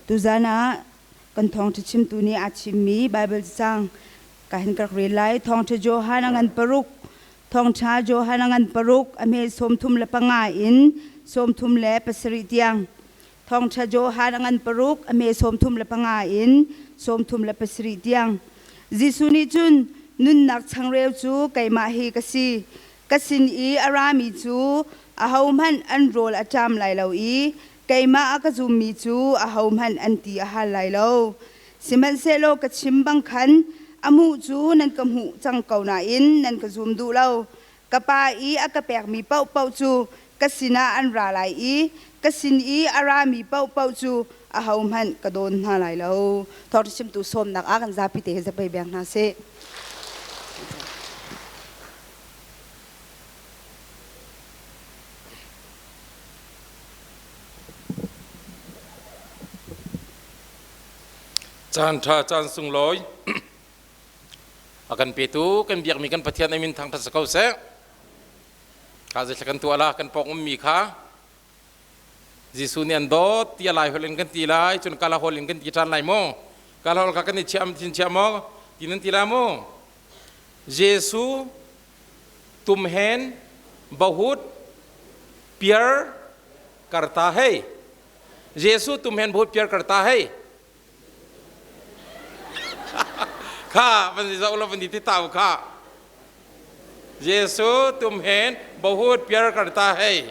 Tuzan ah kan thawngṭha chimtu nih aa chimmi Baibal cacang ka hin ka rak rel lai. Thawngṭha Johan a ngan paruk, Thawngṭha Johan a ngan paruk, a hme 35 in 37 tiang. Thawngṭha Johan a ngan paruk, a hme 35 in 37 tiang. Jesuh nih cun nunnak changreu cu keimah hi ka si. Ka sin i a rami cu ahohmanh an rawl a ṭam lai lo i keimah a ka zummi cu ahohmanh an ti a hal lai lo. Sihmanhsehlaw ka chim bang khan a hmuh cu nan ka hmuh cang ko nain nan ka zum duh lo. Ka Pa i a ka pekmi paohpaoh cu ka sinah an ra lai i ka sin i a rami paohpaoh cu ahohmanh ka dawn hna lai lo. Thawngṭha chimtu sawmnak ah kan zapi te hi zapei beng hna sih. Caan ṭha caan sunglawi a kan petu kan biakmi kan Pathian a min thangṭhat si ko seh. Kha zeithla kan tuah la kan pawng ummi kha Jesuh nih an dawt ti a lai holh in kan ti lai cun kala holh in kan ti ṭhan lai mu. Kala holh kha kan i chiam thin chiam maw ti nan ti la mu. Jesuh tumhen bahut piar karta hei Jesuh tumhen bahut piar karta hei kha van zoh lo van ti tau kha Jesuh tumhen bahut piar karta hei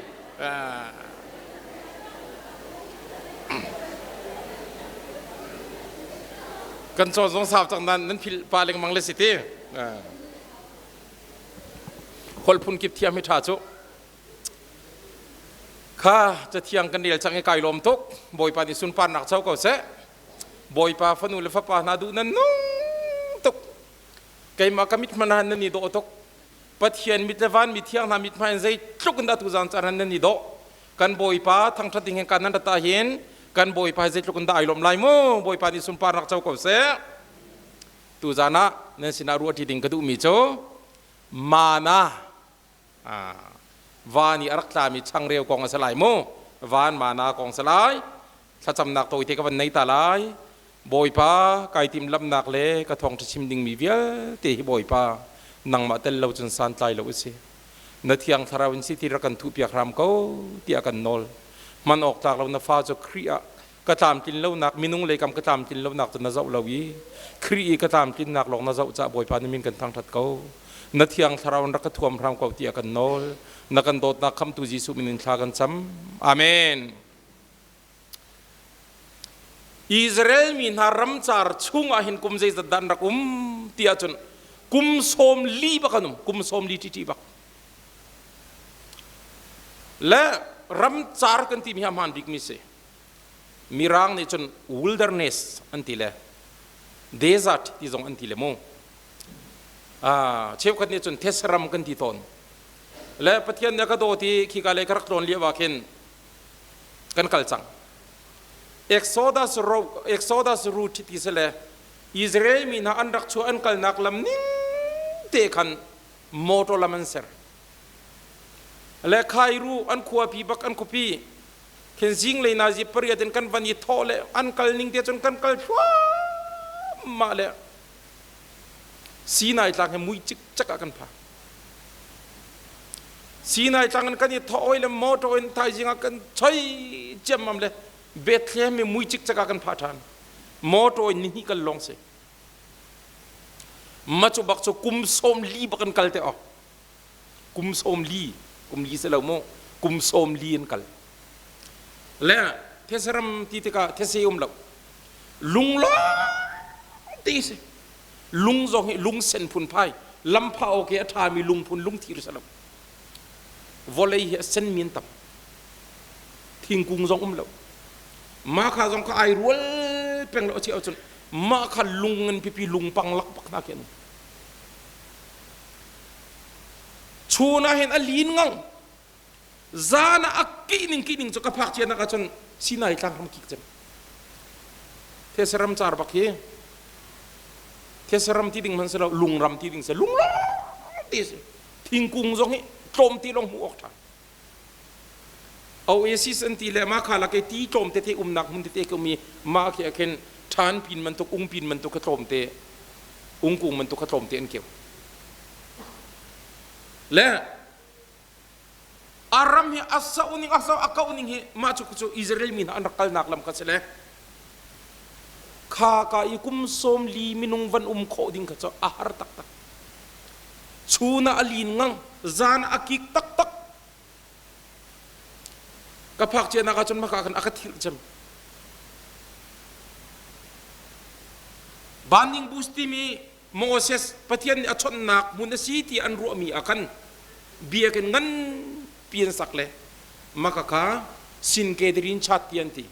kan cawn zong sau cang nan nan phil pa lengmang le si ti Holh phun kip thiam hi ṭha cu. Kha cathiang kan rel cang i kai lawm tuk. Bawipa nih sunparnak co ko seh. Bawipa fanu le fapa hna duh nan nung tuk. Keimah ka mit hmanh ah nan i dawh tuk. Pathian mit le van mi thiang hna mit hmai in zeitluk in dah tuzaan caan nan i dawh. Kan Bawipa thangṭhat ding hin kan nan rat ahhin kan Bawipa hi zeitluk in dah ai lawm lai mu. Bawipa nih sunparnak co ko seh. Tuzaan ah nan sinah ruahṭi ding ka duhmi cu mana van i a rak tlami changreu kong a si lai mu. Van mana kong si lai. Thlacamnak tawite ka van nei ta lai. Bawipa kai timhlamnak le ka thawngṭha chim dingmi vialte hi Bawipa nangmah tel lo cun santlai lo a si. Na thiang thlarau in si ti rak kan thuhpiak hram ko tiah kan nawl. Hman awk tlak lo na fa cu Khrih ah ka tlamtlin lonak minung lei kam ka tlamtlin lonak cu na zoh lo i Khrih i ka tlamtlinnak lawng na zoh cah Bawipa na min kan thangṭhat ko na thiang thlarau in rak ka thuam hram ko tiah kan nawl na kan dawtnak khamtu Jesuh min in thla kan cam amen Israel mi hna ramcar chung ah hin kum zeizat dah an rak um ti ahcun kum sawm li bak an um kum sawm li ṭiṭi bak le ramcar kan timi hi a hmaan bikmi si Mirang nih cun wilderness an ti le desert ti zong an ti le mu. Cheukhat nih cun thesram kan ti tawn. Le Pathian nih a ka dawt i khika lei ka rak tlawn lio ah khin kan kal cang. Exodus ro Exodus route ti si le Israel mi hna an rak chuah an kalnak lam ning te khan motor lam an ser. Le Khairu an khuapi bak an khuapi Khin zinglei nazi pariat in kan van i thawh le an kal ning te cun kan kal thluahmah le Sinai tlang he mui cikcek ah kan phan. Sinai tlang in kan i thawh oi le motor in thaizing ah kan choi ciammam le Bethlehem i mui cikcek ah kan pha ṭhan. Motor in nihnih kal lawng si. Ma cu bak cu kum sawm li bak an kal te awk. Kum sawm li kum li si lo mu kum sawm li an kal le thesaram ti tikah these um lo lung lawng ti si lung zong hi lung sen phun phai lampha awk hi a ṭhami lung phun lung thir si lo vawlei hi a sen mi an tam thingkung zong um lo mah kha zong kha ai rual peng lo a chi ahcun mah kha lung ngan pipi lung pang lak bak hna khi an um Chun ah hin a lin ngang. Zan ah a kih ning kih ning cu ka phak cianak ahcun Sinai tlang ram kik cem. Thesaram car bak hi Thesaram ti ding hmanh si lo lungram ti ding si lunglawng ti si. Thingkung zong hi tlawm ti lawng hmuh awk ṭha. Oasis an ti le mah kha lak i ti tlawm tete umnak hmun tete ka um i mah khi ah khin ṭhan pin bantuk ungpin bantuk kha tlawmte ungkung bantuk kha tlawmte an keu. Le a ram hi a soh ning a soh a kauh ning hi mah cu cu Israel mi hna an rak kalnak lam kha si le kha ka i kum 40 minung van um khawh ding kha cu a har taktak. Chun ah a lin ngang, zan ah a kik taktak. Ka phak cianak ahcun maka khan a ka thilh cem. Banning bus timi Moses Pathian nih a chawnhnak hmun a si ti an ruahmi ah khan biakinn nganpi an sak le maka kha Sinkedrin chat ti an ti.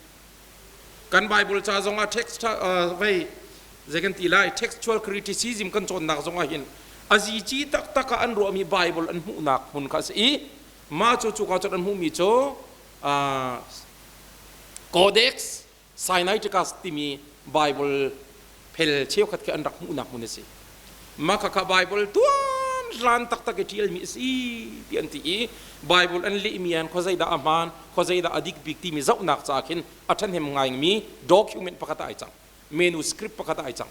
Kan Bible ca zong ah text vei zei kan ti lai textual criticism kan cawnnak zong ah hin a zici taktak ah an ruahmi Bible an hmuhnak hmun kha a si i mah cu cuka cun an hmuhmi cu Codex Sinaiticus timi Bible phel cheukhat khi an rak hmuhnak hmun a si. Mah khakha Bible tuan hlan taktak i ṭialmi a si ti an ti i Bible an lehmi an khuazei dah a hmaan, khuazei dah a dik bik timi zohnak caah khin a ṭhahnem ngaimi document pakhat ah ai cang. Manuscript pakhat ah ai cang.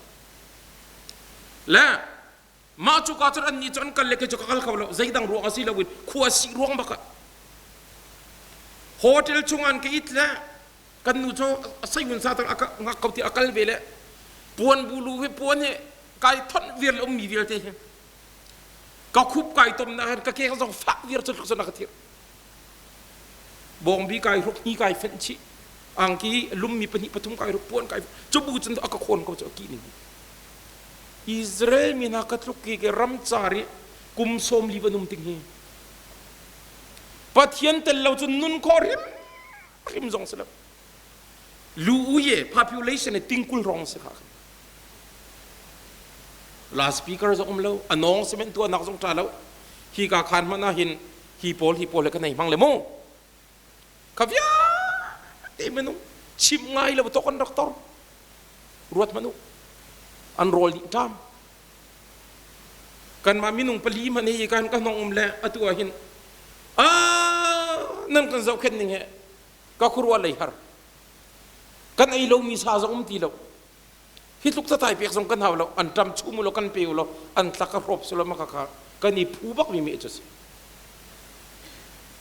Le mah cuka cun annih cu an kal le kei cu ka kal kho lo zeidang ruang a si loin khua sih ruang bak ah hotel chung an ka it le kan nu cu seimun sa tang ngak ko ti a kal ve le puan bulu hi puan hi kai thonh vial le ummi vialte hi ka khup kai tom na han ka ke zong fak viar cu tluk ka thir bawngbi kai hruk ni kai fenh chih angki lummi pahnih pathum kai hruk puan kai cu bu cun a ka khawn ko cu a ki ning Israel mi hna ka tluk ki ke ram car i kum 40 van um ting hi Pathian tel lo cun nun khawh hrim hrim zong si lo lu uye population e tingkul rong si kha la speaker zong um lo anong cement tu anak zong ta lo hi ka khan hmana hin hi pawl hi pawl le ka nei hmang le mu ka vialte minung chim ngai lo to kan rak tor ruat manu an rawl dih ṭam kanmah minung pali hmanh hi kan ka hnong um le atu ah hin a nan kan zohkhenh ning he ka khuaruah lei har kan ei lomi sa zong um ti lo hi tluk tatai pek zong kan hau lo an ṭam chum lo kan pe lo an tlak ka hrawp silo maka kha kan i phu bak mi me cu si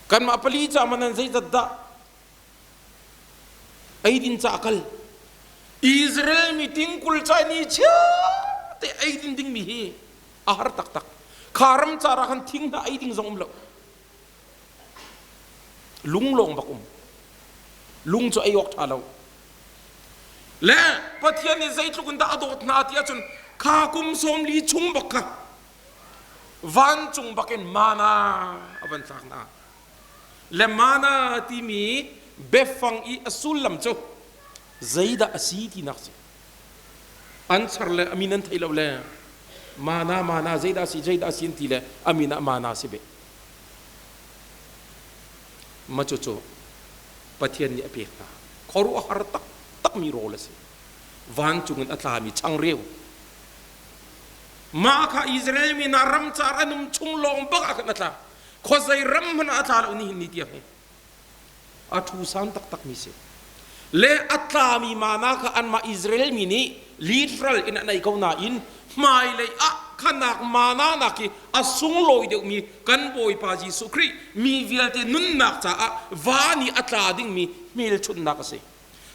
kanmah pali ca man an zeizat dah Eidin ca a kal. Israel mi tingkul ca ni chia te eidin dingmi hi a har taktak. Kha ram car ah khan thing hna ei ding zong um lo. Lung lawng bak um. Lung cu ei awk ṭha lo. Le Pathian nih zeitluk in dah a dawt hna ti ahcun kha kum 40 chung bak kha vancung bakin mana a van thlak hna. Le mana timi biafang i a sullam cu zeidah a si tinak si. An char le a min an thei lo le mana mana zeidah si zeidah si an ti le a min ah mana si be. Ma cu cu Pathian nih a pek hna. Khuaruahhar taktakmi rawl a si. Vancung in a tlami changreu. Mah kha Israel mi hna ramcar an um chung lawng bak ah khan a tla. Khuazei ram hmanh ah a tla lo nihin ni tiang hi a thu san taktak mi si le a tlami mana kha anmah Israel mi nih literal in an ei ko nain hmailei ah khanak mana nak hi a sunglawi deuhmi kan Bawipa Jesuh Khrih mi vialte nunnak caah van i a tla dingmi hmelchunhnak a si.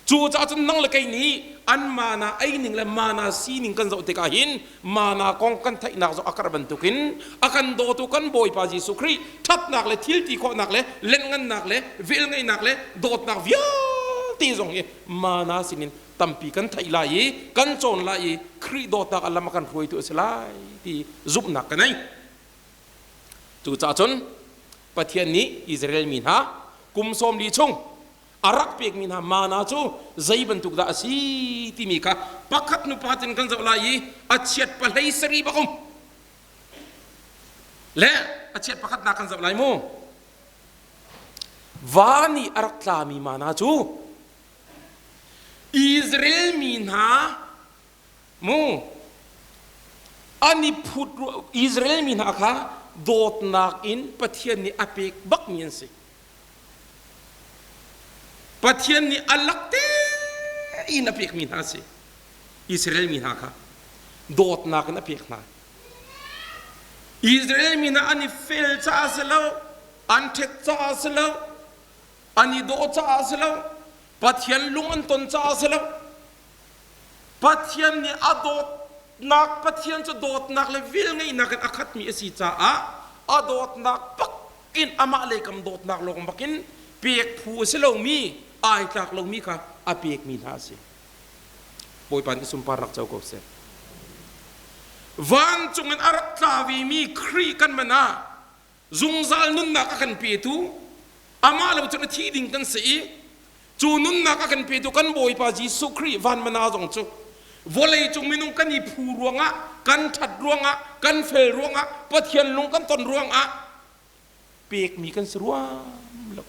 Cucaah cun nang le kei nih an mana ei ning le mana sining kan zoh tikah hin mana kong kan theihnak zong a karh bantukin a kan dawtu kan Bawipa Jesuh Khrih ṭhatnak le thil ti khawhnak le lenhngannak le velngeihnak le dawtnak vialte zong hi mana sinin tampi kan theih lai i kan cawn lai i Khrih dawtnak a lam a kan hruaitu a si lai ti zumhnak ka nei. Cucaah cun Pathian nih Israel mi hna kum 40 chung a rak pekmi hna mana cu zei bantuk dah a si timi kha pakhat hnu pakhat in kan zoh lai i a chiat pahlei sari bak um le a chiat pakhatnak kan zoh lai mu va nih a rak tlami mana cu Israel mi hna mu an i phut Israel mi hna kha dawtnak in Pathian nih a pek bakmi an si. Pathian nih a lak tein a pekmi hna a si. Israel mi hna kha dawtnak in a pek hna. Israel mi hna an i fel caah si lo, an ṭhet caah si lo, an i dawh caah si lo, Pathian lung an ton caah si lo. Pathian nih a dawtnak, Pathian cu dawtnak le velngeihnak in a khatmi a si caah a dawtnak bak in amah leikam dawtnak lawng bakin pek phu a si lomi, ai tlak lomi kha a pekmi hna a si. Bawipa nih sunparnak co ko seh. Vancung in a rak tla vemi Khrih kan man ah zungzal nunnak a kan petu amah lo cun a thi ding kan si i cu nunnak a kan petu kan Bawipa Jesuh Khrih van mana zong cu vawlei cung minung kan i phu ruangah kan ṭhat ruangah kan fel ruangah Pathian lung kan ton ruangah pekmi kan si ruam lo.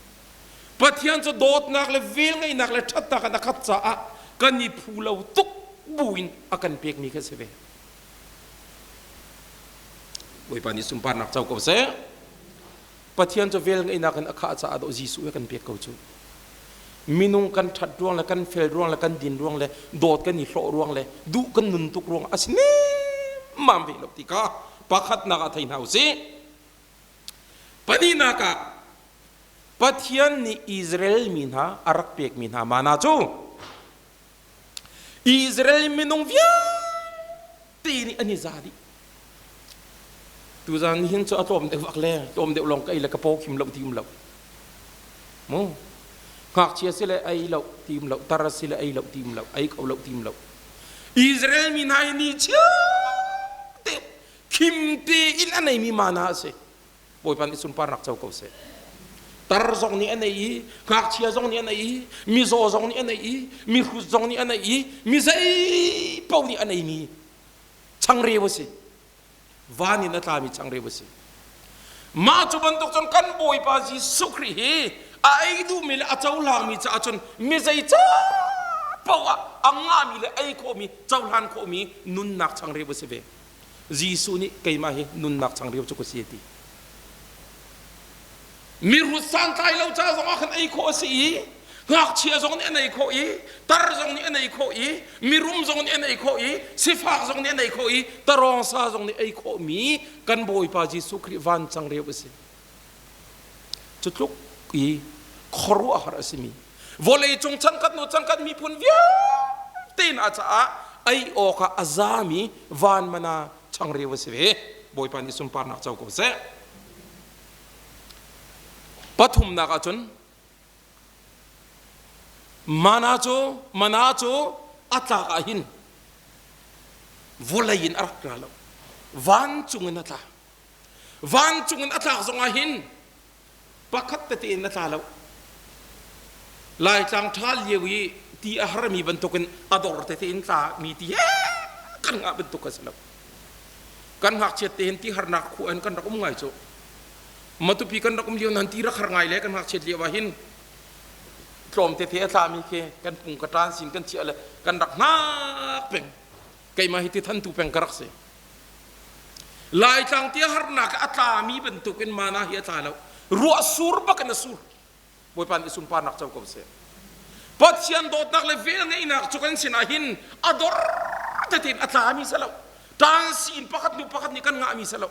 Pathian cu dawtnak le velngeihnak le ṭhatnak in a khat caah kan i phu lo tuk buin a kan pekmi kan si ve. Bawipa nih sunparnak co ko seh. Pathian cu velngeihnak in a khah caah dawh Jesuh he kan pek ko cu. Minung kan ṭhat ruang le kan fel ruang le kan din ruang le dawt kan i hlawh ruang le duh kan nun tuk ruang a si nemmam ve lo ti kha pakhatnak ah thei hna usih. Pahnihnak ah Pathian nih Israel mi hna a rak pekmi hna mana cu Israel minung vialte nih an i za dih. Tuzan hin cu a tlawm deuh vak le tlawm deuh lawng ka ei le ka paw khim lo ti um lo. Mu ngakchia si le ei lo ti um lo, tar si le ei lo ti um lo, ei kho lo ti um lo. Israel mi hna hi ni chiate khim tein a neimi mana a si. Bawipa nih sunparnak co ko seh. Tar zong nih a nei i, ngakchia zong nih a nei i, mizaw zong nih a nei i, mihrut zong nih a nei i, mi zei paoh nih a neimi changreu a si. Van in a tlami changreu a si. Mah cu bantuk cun kan Bawipa Jesuh Khrih hi a ei duhmi le a cohlangmi caah cun mi zei ca paoh ah a ngahmi le ei khawhmi, cohlan khawhmi nunnak changreu a si ve. Jesuh nih keimah hi nunnak changreu cu ka si a ti. Mirut santlai lo ca zongah khan ei khawh a si i ngakchia zong nih an ei khawh i tar zong nih an ei khawh i mirum zong nih an ei khawh i sifak zong nih an ei khawh i tarawng sa zong nih ei khawhmi kan Bawipa Jesuh Khrih van changreu a si. Cu tluk i khuaruahhar a simi vawlei cung changkhat hnu changkhat miphun vialte hna caah ei awkah a zami van mana changreu a si ve. Bawipa nih sunparnak co ko seh. Pathumnak ahcun mana cu mana cu a tlak ah hin vawlei in a rak tla lo vancung in a tla Vancung in a tlak zongah hin pakhat tete in a tla lo. Laitlang ṭhal lio i ti a harmi bantukin a dor tete in tla mi ti he kan ngah bantuk a si lo. Kan ngakchiat te hin ti harnak khu in kan rak um ngai cu. Matupi kan rak um lio nan ti rak har ngai le kan ngakchiat lio ah hin tlawm tete a tlami khi kan pung ka ṭan sin kan chiah le kan rak hngak peng. Keimah hi ti thantu peng ka rak si. Laitlang ti a harnak a tlami bantukin mana hi a tla lo. Ruah sur bak in a sur. Bawipa nih sunparnak co ko seh. Pathian dawtnak le vel ngeihnak cu kan sinah hin a dor tein a tlami si lo. Ṭansi in pakhat hnu pakhat nih kan ngahmi si lo.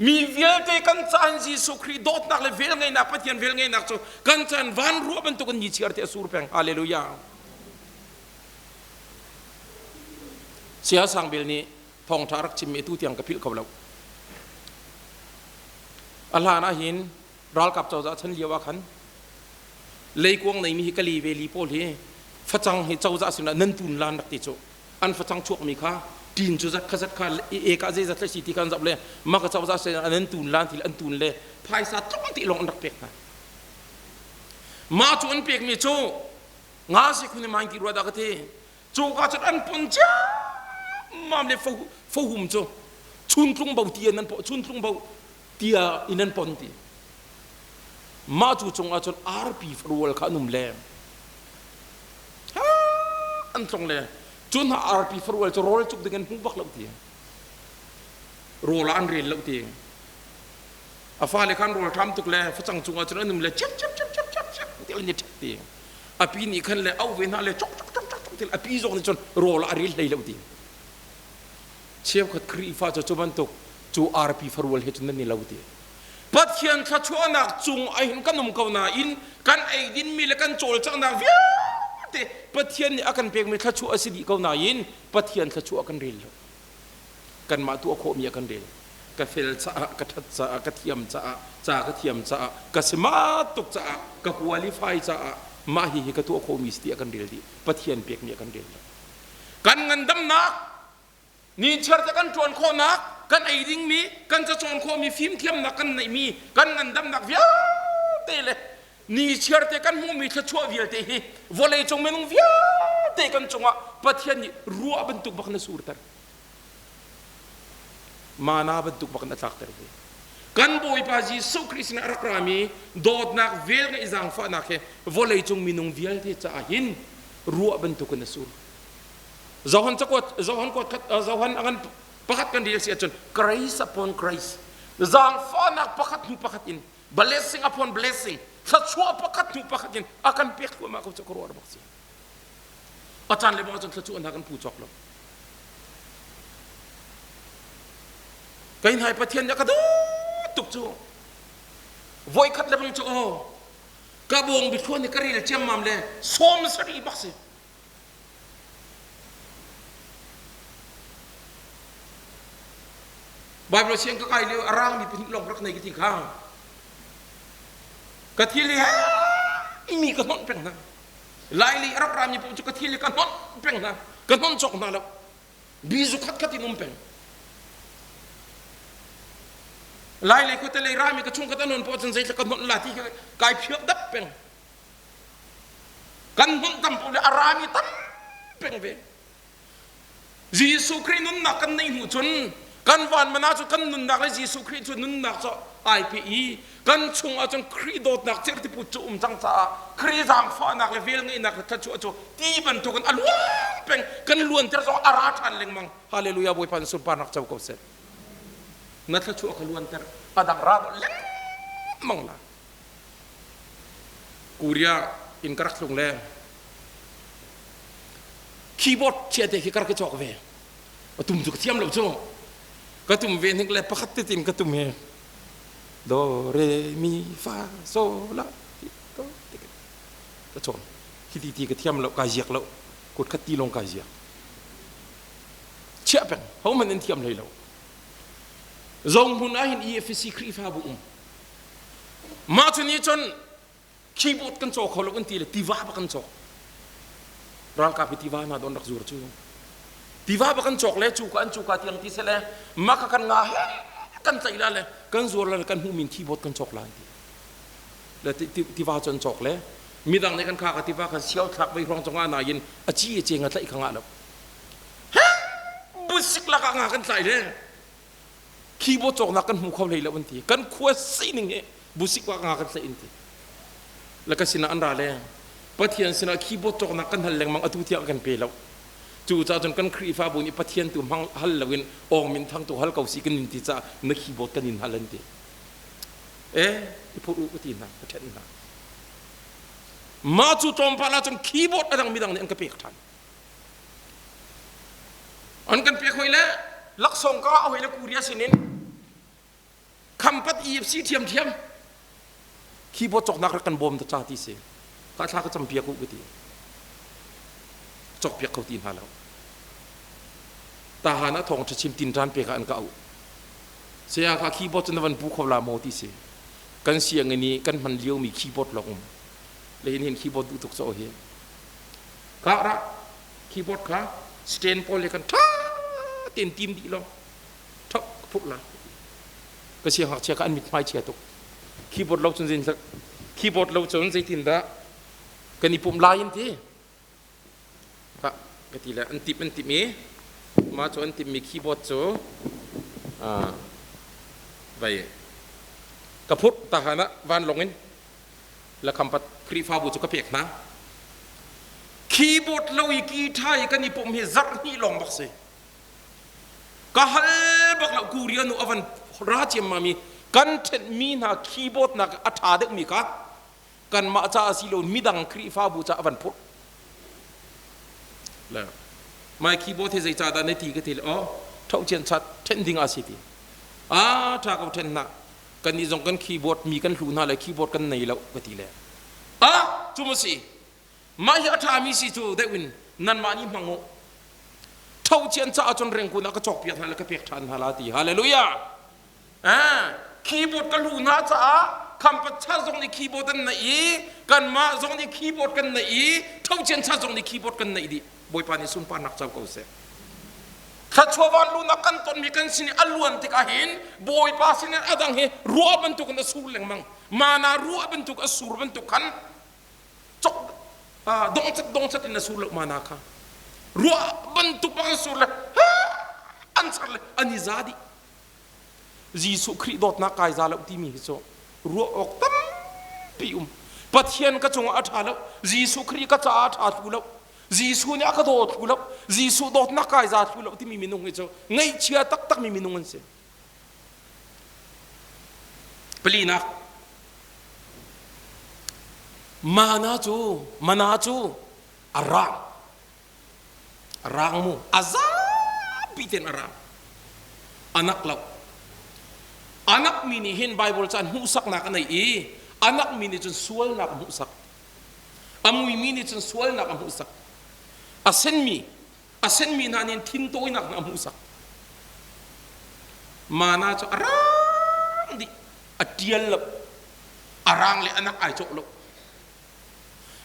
Mi vialte kan caan Jesuh Khrih dawtnak le vel ngeihnak Pathian vel ngeihnak cu kan caan van ruah bantukin ni chiar te a sur peng. Hallelujah. Saya Sang Bil nih thawngṭha rak chimmi atu tiang ka philh kho lo. A hlan ah hin ralkap cozah chan lio ah khan leikuang neimi hi kali ve li pawl hi facang hi cozah sinah nan tun lan rak ti cu an facang chuakmi kha ṭin cu zat kha zat kha e ka zeizat le si ti khan zoh le maka cozah sinah nan tun lan ti le an tun le phaisa tlawm ti lawng an rak pek hna. Mah cu an pekmi cu nga si khun i maing ti rua dah ka ti Cuka cun an pon ciammam le fahum cu chuntlung bo ti in an chuntlung bo tia in an pon ti. Mah cu cungah cun arpi farual kha an um le an tlong le cu hna arpi farual cu rawl cuk ding an hmu bak lo ti. Rawl ah an rel lo ti. A fale khan rawl ṭham tuk le facang cungah cun an um le chep chep chep chep chep chep ti an i ṭhep ti. A pi nih khan le au ve hna le chok chok chok chok chok a pi zong nih cun rawl a ril hlei lo ti. Cheukhat Khrihfa cu cu bantuk cu arpi farual he cun nan i lo ti. Pathian thluachuahnak cung ah hin kan um ko nain kan eidin mi le kan cawlcanghnak vialte Pathian nih a kan pekmi thluachuah a si dih ko nain Pathian thluachuah kan rel lo. Kanmah tuah khawhmi a kan rel. Ka fel caah, ka ṭhat caah, ka thiam caah, ca ka thiam caah, ka smart tuk caah, ka qualify caah mah hihi ka tuah khawhmi si ti a kan rel dih. Pathian pekmi a kan rel lo. Kan ngandamnak Nichiar te kan ṭuan khawhnak, kan ei dingmi, kan cacawn khawhmi, fimthiamnak kan neihmi, kan ngandamnak vialte le nichiar te kan hmuhmi thluachuah vialte hi vawleicung minung vialte kan cungah Pathian nih ruah bantuk bak na surter. Mana bantuk bak na tlakter ve. Kan Bawipa Jesuh Khrih sinah a rak rami dawtnak vel ngeih zaangfahnak he vawleicung minung vialte caah hin ruah bantukin a sur. Johan cakuat Johan kuat khat Johan angan pakhat kan rel si ahcun grace upon grace zaangfahnak pakhat hnu pakhat in blessing upon blessing thluachuah pakhat hnu pakhat in a kan pek thluahmah ko cu ka ruah bak si a caan le bang ahcun thluachuah hna kan pu cawk lo kai hnai Pathian nih a ka dawt tuk cu voi khat le bang cu aw ka bawng bithluan ni ka rel ciammam le sawm sarih bak si Bible siang ka kai lio a rangmi pahnih lawng rak nei ka ti kha. Ka thil hi mi ka hnonh peng hna. Laili a rak rami paoh cu ka thil hi ka hnonh peng hna. Ka hnon cawk hna lo. Bizu khat khat in um peng. Lailei khuate lei rami ka chung khat an hnon paoh cun zeitluk ka hnonh la ti kai phiak dap peng. Kan hmunh tam paoh le a rami tam peng ve. Jesuh Khrih nunnak kan neih hnu cun kan van mana cu kan nunnak le Jesuh Khrih cu nunnak cu ai pe i kan chung ahcun Khrih dawtnak cerhtiput cu um cang caah Khrih zaangfahnak le velngeihnak le thluachuah cu ti bantukin a luang peng kan luanter zong a ra ṭhan lengmang. Hallelujah Bawipa in sunparnak co ko seh. Na thluachuah ka luanter a dang ra lengmang la. Korea in ka rak tlung le keyboard chia te khi ka rak i cawk ve. A tum cu ka thiam lo cu. Ka tum ve hnik le pakhat tetin ka tum he do re mi fa so la ti to ti ka cawn. Hi ti ti ka thiam lo kai ziak lo. Kut khat ti lawng kai ziak. Chiah peng hohmanh in thiam hlei lo. Zong hmun ah hin EFC Khrihfabu um. Mah cu nih cun keyboard kan caw kho lo kan ti le tiva bak kan cawk. Ralkap hi tiva hna don rak zur cu. Tiva bak kan cawk le cu ka an cu ka tiang ti se le mah kha kan nga he kan tlaih la le kan zuar la le kan hmuh min keyboard kan cawk la an ti. Le tiva cu an cawk le midang nih kan kha ka tiva kan siau thlak vei hrawng cungah nain a ci a ceng a tlaih kha ngah lo. Busik lakah nga kan tlai le keyboard cawknak kan hmu kho hlei lo an ti kan khua sining hi busik wa nga kan tlaih in ti la ka sinah an ra le Pathian sinah keyboard cawknak kan hal lengmang atu tiang kan pe lo cu ca cun kan Khrihfabu nih Pathian tu hmang hal loin awng min thang tu hal ko si kan in ti caah na keyboard kan in hal an ti e i phur u ka ti hna ka ṭhen hna mah cu tlawmpal ah cun keyboard a dang midang nih an ka pek ṭhan An kan pek hoi le laksawng ka hoi le Korea sinin khampat EFC thiamthiam keyboard cawknak rak kan bawm ta ca ti si ka thla ka cam piak u ka ti cawk piak kho ti hna lo tahan ah thawng ṭha chim tin ṭan pek ah an ka auh saya kha keyboard cu na van pu kho la maw ti si kan sianginn i kan hman liomi keyboard lawng um le hin hin keyboard duh tuk caw hi Ka ra keyboard kha stand pawl he kan ṭha tein tim dih law ṭhok ka phurh la. Ka siangngakchia kha an mithmai chia tuk. Keyboard lo cun zein keyboard lo cun zeitindah kan i pumh lai an ti. Ka ka ti le an timh an timh i mah cu an timhmi keyboard cu vai ka phurh tahan ah vanlawng in la khampat Khrihfabu cu ka pek hna. Keyboard lo i guitar i kan i pumh hi zarh hnih lawng bak si. Ka hal bak lo Korea nu avan ra ciammam i kan ṭhenhmi hna keyboard nak a ṭha deuhmi kha Kanmah caah si lo midang Khrihfabu caah van phurh. Le mai keyboard hi zei ca dah na ti ka ti le oh tho chian chat then ding a si ti. A tha ko then na. Kan nih zong kan keyboard mi kan hlu hna le keyboard kan nei lo ka ti le. A cu ma si. Mah hi a ṭhami si cu deuh in nanmah nih hmang u. Tho cian caah cun rengkun ah ka cawkpiak hna le ka pek ṭhan hna la ti. Hallelujah. Ah, keyboard ka hlu hna caah khampat cha zong nih keyboard an neih i kanmah zong nih keyboard kan neih i tho cian cha zong nih keyboard kan neih dih. Bawipa nih sunparnak co ko seh. Thluachuah vanlunak kan tonmi kan sin i a luan tikah hin Bawipa sinin a dang hi ruah bantuk in a sur lengmang. Mana ruah bantuk a sur bantuk khan cok dongcat dongcat in a sur lo mana kha ruah bantuk bang an sur le an char le an i za dih. Jesuh Khrih dawtnak kai za lo timi hi cu ruah awk tampi um. Pathian ka cungah a ṭha lo, Jesuh Khrih ka caah a ṭha thlu lo, Jesuh nih a ka daw thlu lo, Jesuh dawtnak kai za thlu lo timi minung hi cu ngaihchia taktakmi minung an si. Palinak, mana cu mana cu a rang, a rang mu, a zapi ten a rang, anak lo. Anak mi nih hin Bible ca hmuhsaknak a nei i anak mi nih cun sualnak a hmuhsak, a muimi nih cun sualnak a hmuhsak, a senmi a senmi hna nih thintawinak hna a hmuhsak. Mana cu a rang dih, a ṭial lo, a rang le anak ai cawh lo.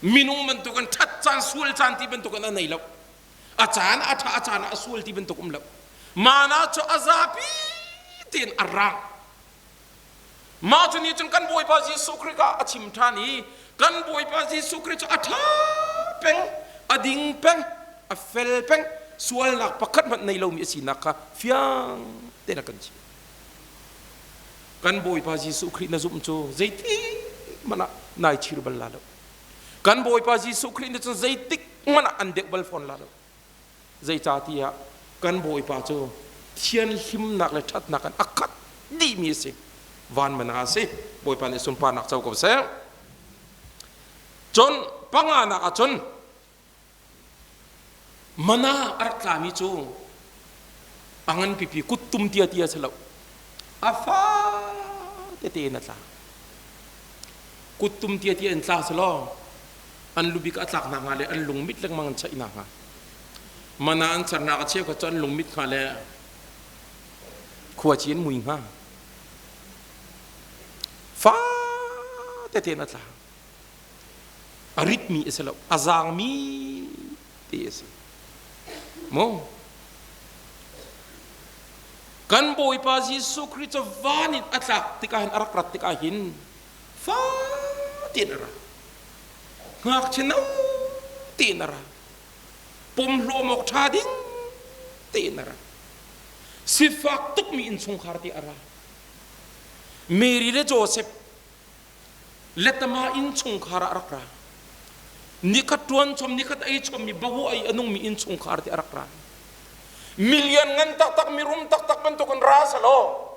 Minung bantukin ṭhat caan sual caan ti bantukin a nei lo. A caan a ṭha, a caan ah a sual ti bantuk um lo. Mana cu a zapi tein a rang. Mah cu nih cun kan Bawipa Jesuh Khrih kha a chim ṭhan i kan Bawipa Jesuh Khrih cu a ṭha peng, a ding peng, a fel peng, sualnak pakhat hmanh nei lomi a sinak kha fiang tein a kan chimh. Kan Bawipa Jesuh Khrih na zumh cu zeitik hmanh ah nai chir bal la lo. Kan Bawipa Jesuh Khrih nih cun zeitik hmanh ah an deuh bal fawn la lo. Zeicahtiah kan Bawipa cu thianhlimnak le ṭhatnak in a khat dihmi a si. Van mana a si. Bawipa nih sunparnak co ko seh. Cun panganak ah cun mana a rak tlami cu a ngan pipi kuttum tia tia si lo. A fa tete in a tla. Kuttum tia tia in tla si law an lubik a tlak nakhnga le an lungmit lengmang an chaih nakhnga mana an sernak a cheukhat cu an lungmit hnga le khuaci an mui hnga fa tete in a tla a ritmi a si lo a zaangmi te a si mu kan Bawipa Jesuh Khrih cu van in a tlak tikah hin a rak rat tikah hin fa tein a ra ngakchia no tein a ra pumhlawm awk ṭha ding tein a ra sifak tukmi innchungkhar te a ra Mary le Joseph letama innchungkhar ah a rak ra nikhat ṭuan chom nikhat ei chommi bawu ei a nungmi innchungkhar te a rak ra milian ngan taktak mirum taktak bantukin ra selaw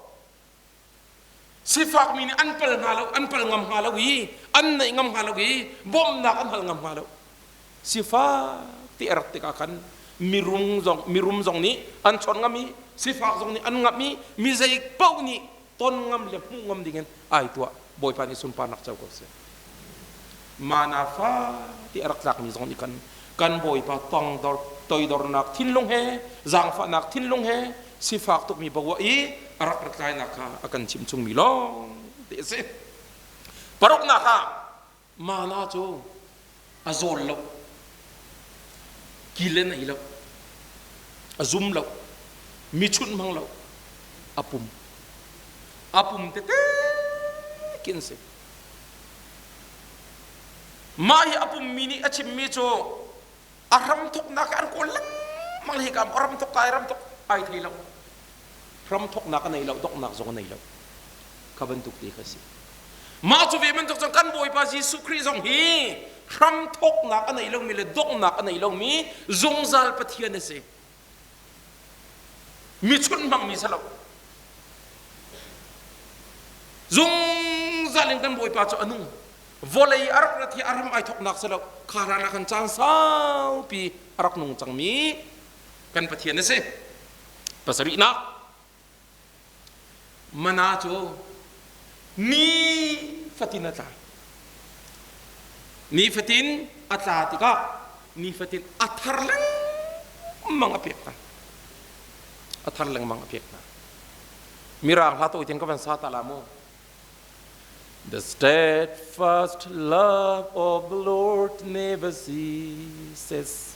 Sifakmi nih an pal hnga lo, an pal ngam hnga lo i an neih ngam hnga lo i bawmhnak an hal ngam hnga lo. Sifak ti a rak tikah khan mirum zong mirum zong nih an chawnh ngam i sifak zong nih an ngamh i mi zei paoh nih ton ngam le hmuh ngam dingin ai tuah. Bawipa nih sunparnak co ko seh. Mana fa ti a rak tlakmi zong nih khan kan Bawipa tongdor toidornak thinlung he zaangfahnak thinlung he sifak tukmi bawa i a rak rat lainak kha a kan chimh chungmi lawng te a si. Paruknak ah mana cu a zawl lo, kilen a ei lo, a zum lo, mi chunh hmang lo, a pum. A pum tete khi an si. Mah hi a pummi nih a chimmi cu a hramthawknak an kawl lengmang hi ka ramthawk kai ramthawk ai thei lo. Hramthawknak a nei lo, donghnak zong a nei lo. Kha bantuk te kha si. Mah cu ve bantuk cun kan Bawipa Jesuh Khrih zong hi hramthawknak a nei lomi le donghnak a nei lomi zungzal Pathian a si. Mi chunh hmangmi si lo. Zungzal in kan Bawipa cu a nung. Vawlei a rak rat hi a ram ai thoknak si lo. Kha hlan ah khan caan saupi a rak nung cangmi kan Pathian a si. Pasarihnak mana cu ni fatin a tla. Nifatin a tla tikah nifatin a thar lengmang a pek hna. A thar lengmang a pek hna. Mirang hla tawi ten ka van sa ta la mu. The steadfast love of the Lord never ceases,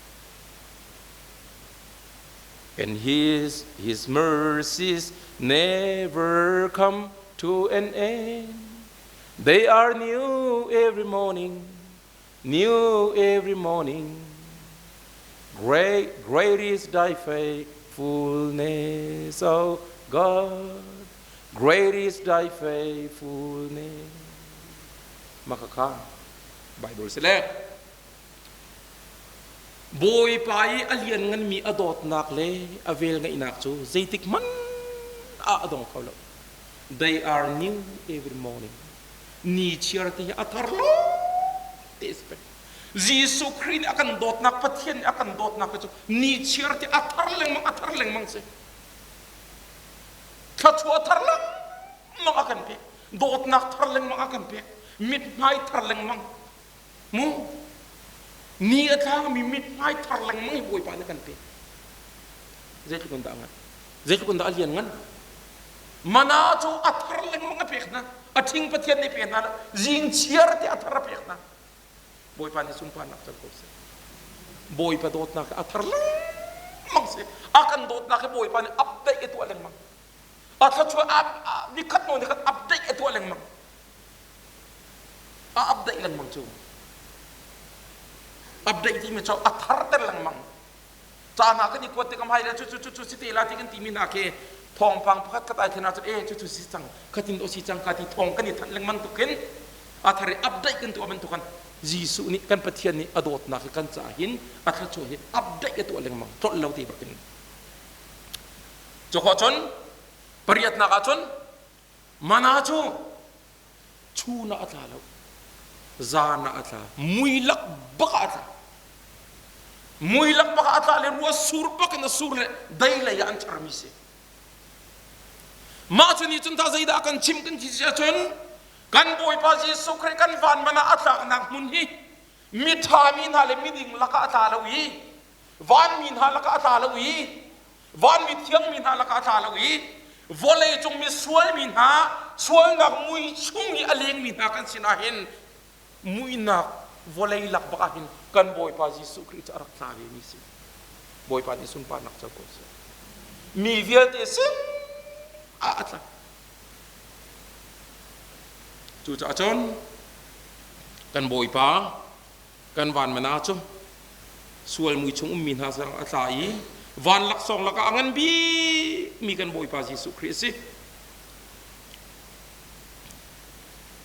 and his mercies never come to an end. They are new every morning, new every morning. Great, great is thy faithfulness, O God. Great is thy faithfulness. Makaka Bible si le Bawipa i a liannganmi a dawtnak le a velngeihnak cu zeitik hmanh ah a dong kho lo. They are new every morning. Ni chiar te hi a thar lo te si peng. Jesuh Khrih nih a kan dawtnak, Pathian nih a kan dawtnak cu ni chiar te a thar lengmang, a thar lengmang si. Thluachuah thar lengmang a kan pek. Dawtnak thar lengmang a kan pek. Mithmai thar lengmang. Mu ni a tlangmi mithmai thar lengmang hi Bawipa nih a kan pek. Zeitluk in dah ngan? Zeitluk in dah a lian ngan? Mana cu a thar lengmang a pek hna. A ṭhing Pathian nih pe hna lo. Zing chiar te a thar a pek hna. Bawipa nih sunparnak cang ko seh. Bawipa dawtnak a thar lengmang si. A kan dawtnak hi Bawipa nih update a tuah lengmang. A thluachuah nikhat hnu nikhat update a tuah lengmang. A update lengmang cu. Update timi cu a tharter lengmang. Ca hna kan i kuat tikah hmai le cu cu cu si te la ti kan timi hna khi thawngpang pakhat khat ai thlen ahcun e cu cu si cang khatin o si cang ka ti thawng kan i thanh lengmang tuk hin a thar i update kan tuah bantuk kan Jesuh nih kan Pathian nih a dawtnak hi kan caah hin a thluachuah hi update a tuah lengmang tlolh lo ti bakin cu khawh cun pariatnak ah cun mana cu chun ah a tla lo zan ah a tla muilak bak ah a tla muilak bak ah a tla le rua sur bak in a sur le dei lei ah an charmi si mah cu nih cun ta zeidah kan chim kan ti si ahcun kan Bawipa Jesuh Khrih kan van man ah a tlaknak hmun hi miṭha mi hna le miding lakah a tla lo i vanmi hna lakah a tla lo i vanmi thiangmi hna lakah a tla lo i vawlei cung mi sualmi hna sualnak mui chung i a lengmi hna kan sinah hin muinak vawlei lak bak ah hin kan Bawipa Jesuh Khrih cu a rak tla ve mi si. Bawipa nih sunparnak co ko seh. Mi vialte sin ah a tla. Cucaah cun kan Bawipa kan van mana cu sual mui chung ummi hna sang a tla i van laksawng lakah a ngan bikmi kan Bawipa Jesuh Khrih a si.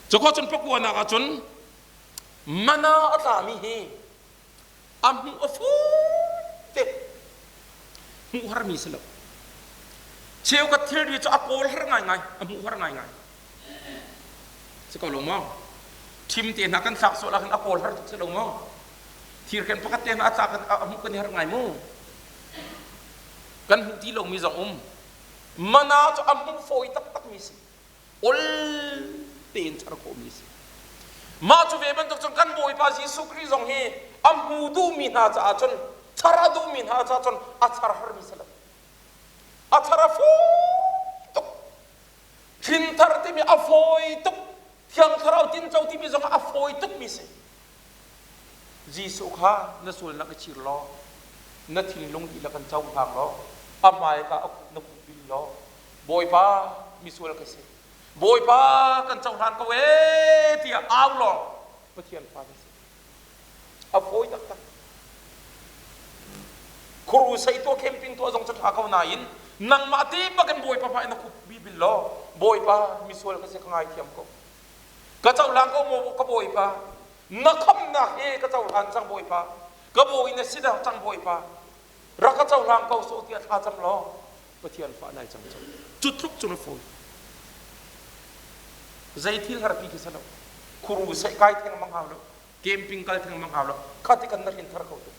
Cuka cun pakuanak ah cun mana a tlami hi a hmuh a fawi te hmuh harmi si lo. Cheukhat thilri cu a kawl har ngaingai, a hmuh har ngaingai. Si ko lo maw? Thim te hna kan thlak sual ahkhan a kawl har tuk si lo maw? Thirkhen pakhat te hna a tlak a hmuh kan i har ngai mu. Kan hmuh ti lomi zong um. Mana cu a hmuh fawi taktakmi si. Ol tein char khawhmi si. Mah cu ve bantuk cun kan Bawipa Jesuh Khrih zong hi a hmu duhmi hna caah cun char a duhmi hna caah cun a char harmi si lo. A char a fawi tuk. Thinthar timi a fawi tuk. Thiang Thlarau tinco timi zong a fawi tukmi si. Jesuh kha na sualnak i chir law, na thinlung dihlak in cohlang law, a hmaika a kut na kup bil law, Bawipa misual ka si. Bawipa kan cohlan ko ee tiah au law Pathian fa na si. A fawi taktak. Khuru sei tuah camping tuah zong cu ṭha ko nain nangmah te bakin Bawipa hmai na khup bi bil law Bawipa misual ka si ka ngaithiam ko. Ka cohlang ko maw ka Bawipa na khamnak he ka cohlan cang Bawipa ka bawi na si dah cang Bawipa rak ka cohlang ko sawh tiah thla cam law Pathian fa nai cang cang cu tluk cu na fawi zei thil harpi khi si lo. Khuru seh kai theng mang hau lo. Camping kal theng mang hau lo. Kha ti kan na hrin thar kho tu.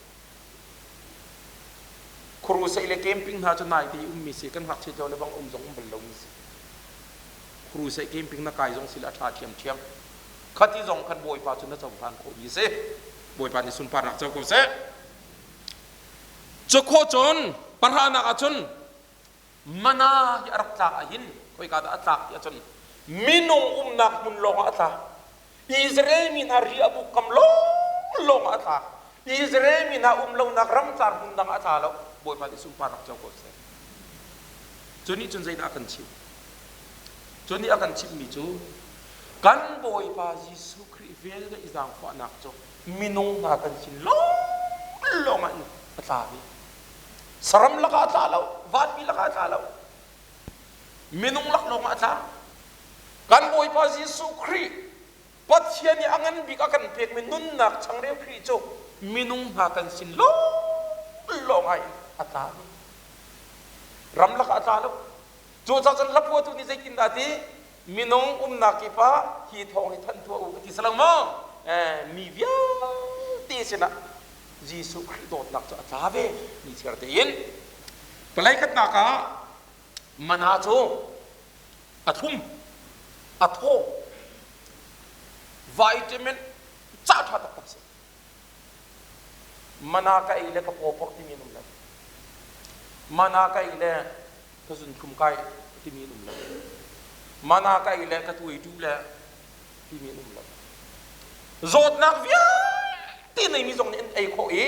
Khuru seh le camping hna cu nai te ummi si kan ngakchia cio le bang um zong um bal lomi si. Khuru seh camping na kai zong si le a ṭha ṭhiamṭhiam. Khati zong khan Bawipa cu na cohlan khawhmi si. Bawipa nih sunparnak co ko seh. Cu khawh cun pahranak ahcun mana hi a rak tlak ahhin khoika dah a tlak ti ahcun minung umnak hmun lawngah a tla. Israel mi hna ri a buk kam lawnglawng ah a tla. Israel mi hna um lonak ramcar hmun dang ah a tla lo. Bawipa nih sunparnak co ko seh. Cu nih cun zeidah a kan chimh? Cu nih a kan chimhmi cu kan Bawipa Jesuh Khrih vel le i zaangfahnak cu minung hna kan sin lawnglawng ah a tla ve. Saram lakah a tla lo, vanmi lakah a tla lo. Minung lak lawngah a tla. Kan Bawipa Jesuh Khrih Pathian i a ngan bik a kan pekmi nunnak changreu Khrih cu minung hna kan sin lawnglawng ah a tla ve. Ramlak ah a tla lo. Cucaah cun hlaphuahtu nih zeitindah a ti? Minung umnak kip ah hi thawng hi thanh tuah u a ti salang maw? Mi vialte sinah Jesuh Khrih dawtnak cu a tla ve ni chiar tein. Palei khatnak ah mana cu a thlum, a thaw, vitamin ca ṭha taktak si. Mana ka ei le ka paw porh timi an um lo. Mana ka ei le ka zunthlum kai timi an um lo. Mana ka ei le ka tuai tu le timi an um lo. Zawtnak vialte neimi zong nih an ei khawh i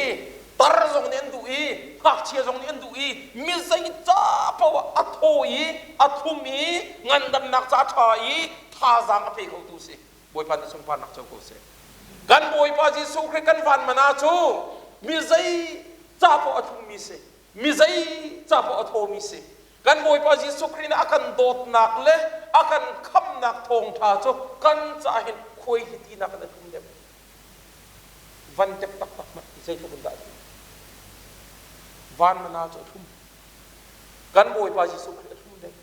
tar zong nih an duh i ngakchia zong nih an duh i mi zei ca paoh a thaw i a thlum i ngandamnak ca ṭha i thazaang a pe khotu si. Bawipa nih sunparnak co ko seh. Kan Bawipa Jesuh Khrih kan van mana cu mi zei ca paoh a thlummi si, mi zei ca paoh a thawmi si. Kan Bawipa Jesuh Khrih nih a kan dawtnak le a kan khamhnak thawngṭha cu kan caah hin khuai hi tinak in a thlum deuh. Van tep taktak hmanh zeitluk in dah a thlum. Van mana cu a thlum. Kan Bawipa Jesuh Khrih a thlum deuh.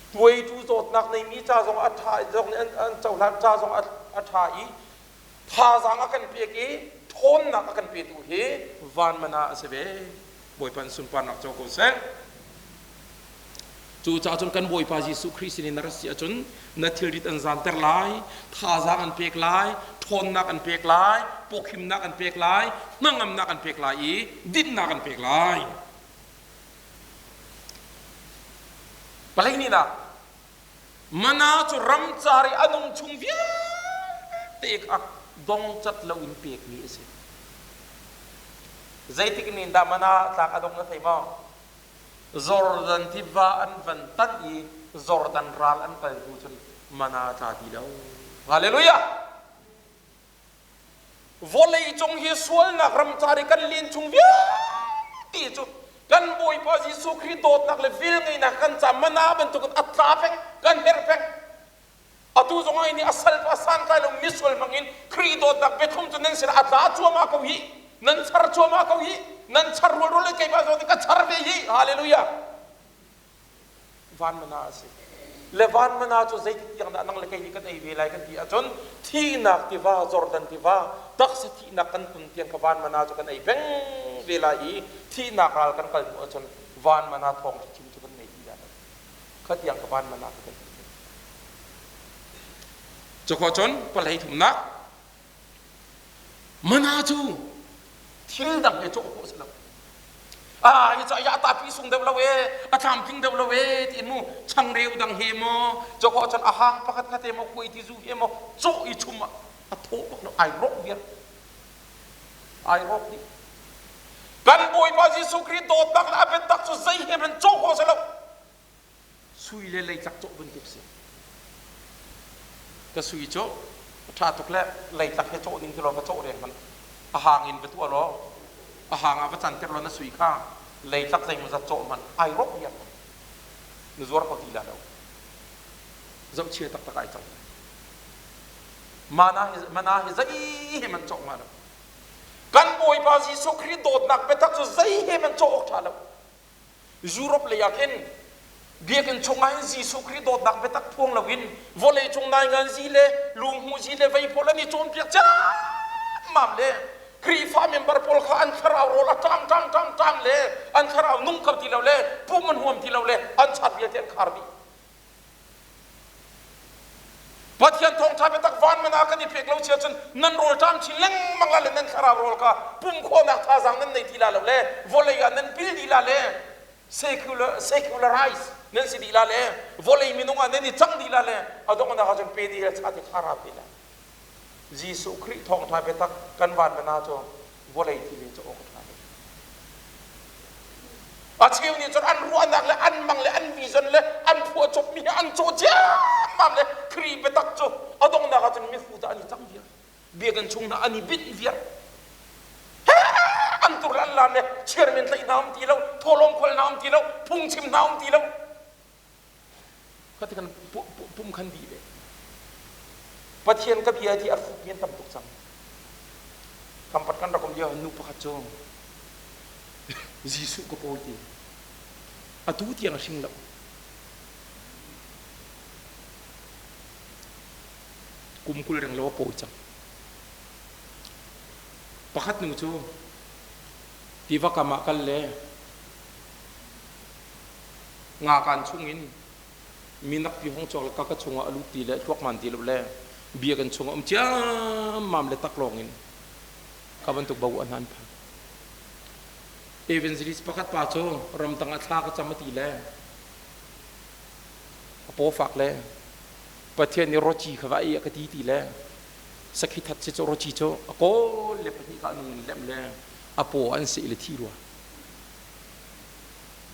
Tuaitu zawtnak neimi ca zong a ṭha zong nih an cohlan ca zong a ṭha i thazaang a kan pek i ṭhawnnak a kan petu hi van mana a si ve. Bawipa in sunparnak co ko seh. Cucaah cun kan Bawipa Jesuh Khrih sinin na rat si ahcun na thilrit an zanter lai, thazaang an pek lai, ṭhawnnak an pek lai, pawkhimnak an pek lai, hnangamnak an pek lai i dinhnak an pek lai. Palei ah mana cu ramcar i a nung chung vialte kha dongcat loin pekmi a si. Zeitik in dah mana tlak a dong na thei maw? Jordan tiva an van tan i Jordan ral an kal hnu cun mana tla ti lo. Hallelujah! Vawlei cung hi sualnak ramcar i kan len chung vialte cu kan Bawipa Jesuh Khrih dawtnak le velngeihnak kan ca mana bantukin a tla peng, kan herh peng. Atu zong ah nih a sal pa santlai lo misual hmangin Khrih dawtnak biathlum cu nan sinah a tla cuahmah ko hi. Nan char cuahmah ko hi. Nan char rualrual le keimah zong nih ka char ve hi. Hallelujah. Van mana a si. Le van mana cu zeitik tiang dah nang le kei nih kan ei ve lai kan ti ahcun thihnak tiva Jordan tiva taksa thihnak kan kun tiang kha van mana cu kan ei peng ve lai i thihnak ral kan kal hnu ahcun van mana thawng chim cu kan ngei ti lai lo. Kha tiang ka van mana ka kan ti. Cu cun palei thumnak Mana cu thil dang he cawh khawh si lo. Ah, hi ca ya ta pi sung deuh lo e, a tlamtling deuh lo e ti mu changreu dang he maw, cawk cun a hang pakhat khat he maw, khuai ti zu he maw, cawh i chum ah a thaw bak lo, ai rawk viar. Ai rawk dih. Kan Bawipa Jesuh Khrih dawtnak le a biatak cu zei he hmanh cawh khawh si lo. Sui le leitlak cawh bantuk si. Ka sui cu a ṭha tuk le leitlak he cawh ning ti law va cawh reng hmanh. A hang in va tuah law a hang ah va canter law na sui kha leitlak zeimawzat cawh hmanh ai rawk viar. Na zuar kho ti la lo. Zohchia taktak ai cang. Mana hi mana hi zei he man cawh hnga lo. Kan Bawipa Jesuh Khrih dawtnak biatak cu zei he man cawh awk ṭha lo. Europe lei ah khin Biakinn chungah hin Jesuh Khrih dawtnak biatak phuang loin vawleicung nainganzi le lunghmuhzi le vei pawl an i cawnpiak ciammam le Khrihfa member pawl kha an thlarau rawl a ṭam ṭam ṭam ṭam le an thlarau nung kho ti lo le pum an huam ti lo le an chat vialte an khar dih. Pathian thawngṭha biatak van man ah kan i pek lo sia cun nan rawl ṭam chin lengmang la le nan thlarau rawl kha pum khawhnak thazaang nan nei ti la lo le vawlei ah nan pil dih la le secular secularize nan si dih la le vawlei minung ah nan i cang dih la le a donghnak ah cun pe dih le cha te khara pe la. Jesuh Khrih thawngṭha biatak kan van mana cu vawlei thil in cu awk a ṭha lo. A cheu nih cun an ruahnak le an mang le an vision le an phuahcopmi he an cawh ciammam le Khrih biatak cu a donghnak ah cun mihrut ah an i cang viar. Biakinn chung hna an i binh viar. An tur le an lam le chairman tlaih hna um ti lo, thawhlawm kholh hna um ti lo, phungchim hna um ti lo. Khati kan pum khan dih ve. Pathian ka bia ti a hrut mi an tam tuk cang. Kampat kan rak um lio nu pakhat cu Jesuh ka pawi ti. Atu tiang a hring lo. Kum 20 reng lo a pawi cang. Pakhat nu cu tiva kam ah kal le Ngakan chungin minak pi hong chuak le ka ka chungah a lut ti le hluakman ti lo le bia kan chungah um ciammam le taklawng in ka bantuk bo an han phan. Evangelist pakhat pa cu ramtang ah thla ka cam a ti le a paw fak le Pathian nih roci kha va ei a ka ti ti le sakhi that si cu roci cu a kawl le pahnih ka nung in lem le a paw an seh le thi rua.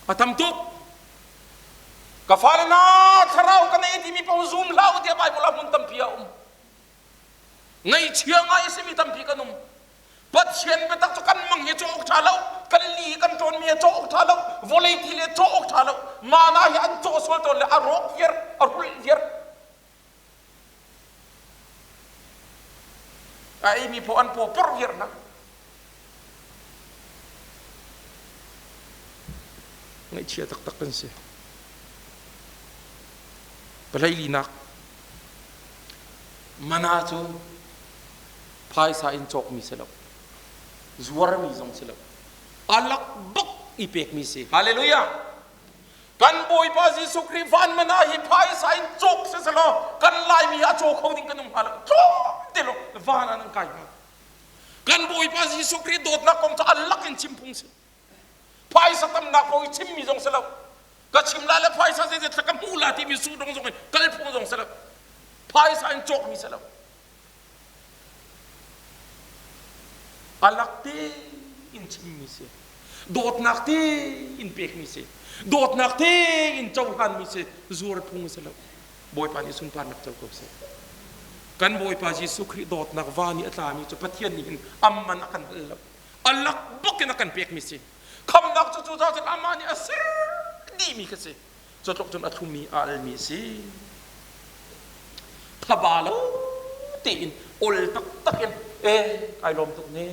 A tam tuk. Ka fale hna thlarau ka nei timi paoh zum hlah u tiah Bible ah hmun tampi a um. Ngaihchia ngai a simi tampi kan um. Pathian biatak cu kan mang hi cawk ṭha lo, kan li kan ṭawnmi hi cawk ṭha lo, vawlei thil hi cawk ṭha lo. Mana hi an cawh sual tawn le a rawk viar, a rulh viar. A eimi paoh an paw porh viar hna. Ngaihchia taktak kan si. Palei linak mana cu phaisa in cawkmi si lo zuarmi zong si lo alak bak i pekmi si hallelujah kan Bawipa Jesuh Khrih van mana hi phaisa in cawk si selaw kan Laimi a caw kho ding kan um hnga lo tlawm te lo van ah nan kai hnga kan Bawipa Jesuh Khrih dawtnak kong cu alak in chim phung si phaisa tamnak kong i chimmi zong si lo ka chim la le phaisa zeizat ka hmu la timi su dong zong in kal phung zong si lo phaisa in cawkmi si lo Alak tein chimmi si. Dawtnak tein pekmi si. Dawtnak tein cohlanmi si. Zuar phung a si lo. Bawipa nih sunparnak co ko seh. Kan Bawipa Jesuh Khrih dawtnak va nih a tlami cu Pathian nih hin amman a kan hal lo. Alak bak in a kan pekmi si. Khamnak cu cu cun amah nih a ser dihmi kha si. Cu tluk cun a thlumi a almi a si. Thaba lo tein ol taktak in e kai lawm tuk ne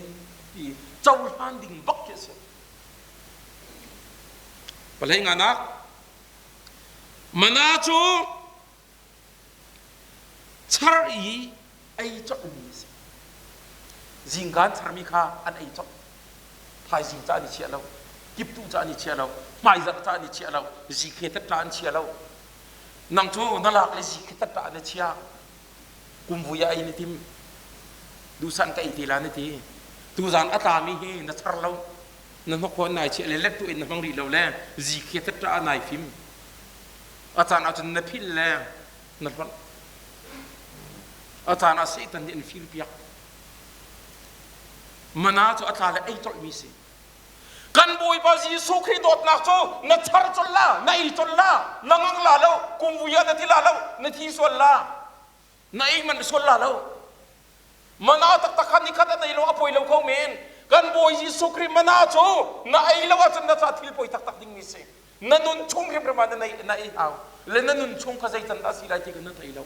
ti cohlan ding bak khi a si. Palei nganak mana cu char i ei colhmi a si. Zingka an charmi kha an ei colh. Thaizing ca an i chiah lo, kiptuh ca an i chiah lo, hmaizarh ca an i chiah lo, zikhe tatta an chia lo. Nang cu na lak le zikhe tatta na chia. Kumvui ah ei na tim. Duhsan ka ei te la na ti. Tuzan a tlami hi na char lo. Na hnokhawn nai chiah le let tu in na hmang rih lo le zikhe tatta nai fim. A caan ahcun na philh le na hlonh. A caan ah Satan nih an firpiak. Mana cu a tla le ei colhmi si. Kan Bawipa Jesuh Khrih dawtnak cu na char colh la, na ei colh la, na ngang la lo, kumvui ah na ti la lo, na thi sual la, na ei man sual la lo. Mana taktak kha nikhat an ei lo a poi lo kho men. Kan Bawi Jesuh Khrih mana cu na ei lo ahcun na ca thil poi taktak dingmi si. Na nun chung hrimhrim ah na ei hau le na nun chung kha zei can dah si lai ti kha na thei lo.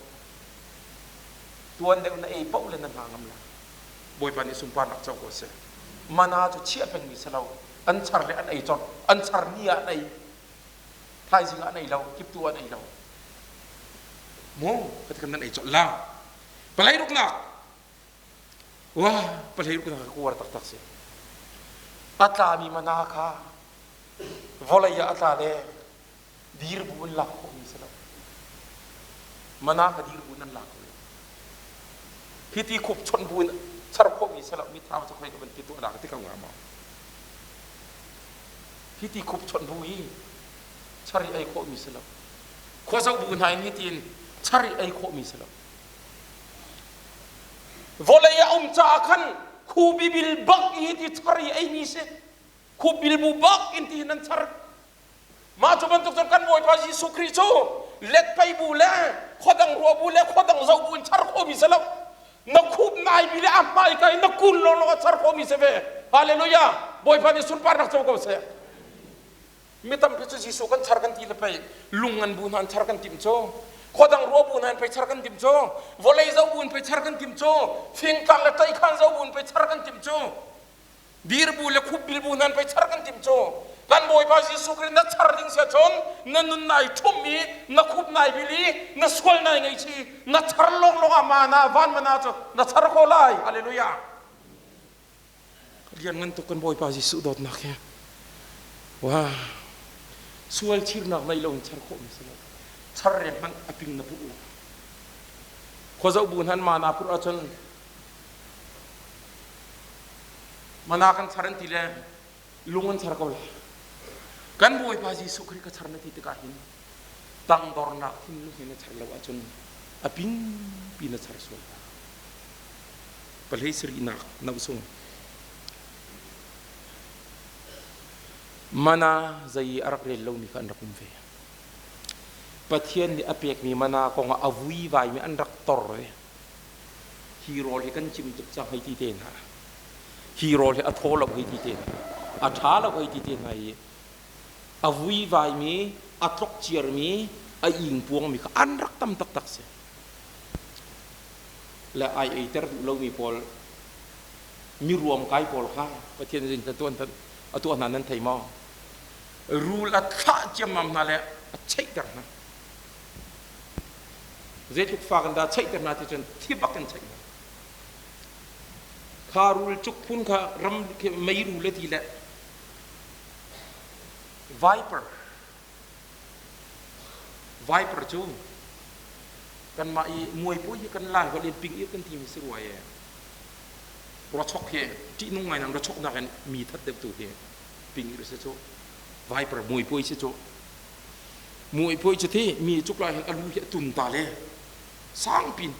Tuan deuh na ei paoh le na hna ngam lai. Bawipa nih sunparnak co ko seh. Mana cu chiah pengmi si lo. An char le an ei colh. An char ni ah an ei. Thaizing ah an ei lo, kiptu ah an ei lo. Mu, ka nan ei colh la. Palei ruknak. Wa, palei ruknak ka kuar taktak si. A tlami mana kha vawlei ah a tla le dir bu in lak khawhmi si lo. Mana kha dir bu in an lak ko lo. Hiti khup chawnh bu in char khawhmi si lo. Mi thau cu khoi ka van ti tuah dah ka ti ko hnga maw? Hiti khup chawnh bu hi char i ei khawhmi si lo. Khuazoh bu hna in hitin char i ei khawhmi si lo. Vawlei a um caah khan khu bibil bak i hiti char i eimi si. Khu bilbu bak in ti hin an char. Mah cu bantuk cun kan Bawipa Jesuh Khrih cu letpei bu le khuadang ruah bu le khuadang zoh bu in char khawhmi si lo. Na khup naimi le a hmaika in na kun lawnglawng a char khawhmi si ve. Hallelujah! Bawipa nih sunparnak co ko seh. Mi tampi cu Jesuh kan char kan ti le pei lung ngan bu hna an char kan timh cu. Khuadang ruah bu hna in pei char kan timh cu. Vawlei zoh bu in pei char kan timh cu. Fingtlang le ṭeikhan zoh bu in pei char kan timh cu. Dirbu le khupbil bu nan pei char kan timh cu. Kan Bawipa Jesuh Khrih na char ding sia cun na nun nai ṭhum i na khup nai bil i na sual nai ngei na char lawnglawng ah mana van mana cu na char ko lai. Hallelujah. Lian ngan tuk kan Bawipa Jesuh dawtnak hi. Wah. Sual chirnak nei lo in char khawh mi si lo. Char reng hmanh a ping na purh lo. Khuazoh bu hnan mana purh ahcun Mana kan char an ti le lung an char ko lai. Kan Bawipa Jesuh Khrih ka char na ti tikah hin tangdornak thinlung he na char lo ahcun a pingpi na char sual la. Pahlei sarihnak nauh sung. Mana zei a rak rel lomi kha an rak um ve. Pathian nih a pekmi mana kongah a vuivaimi an rak tor ve. Hi rawl hi kan cim tuk cang hei ti te hna. Hi rawl hi a thaw lo hei ti te hna. A ṭha lo hei ti te hna i a vuivaimi, a tlok ciarmi, a ingpuangmi kha an rak tam taktak si. Le ai eiter duh lomi pawl, mi ruamkai pawl kha Pathian zin a tuah hna nan thei maw? Rul a thlah ciammam hna le a cheihter hna. Zeitluk fak in dah cheihter hna ti cun thi bak in cheih hna. Kha rul cuk phun kha ram mei rul a ti le viper viper cu kanmah i muaipuai hi kan lai holh in ping ir kan timi si rua e rawchok hi ṭihnung ngai nang rawchok nakin mi that deuh tu hi ping ir si cu viper muaipuai si cu Muipuai cu thi mi cuk lai hin a lu hi a tun ta le sangpin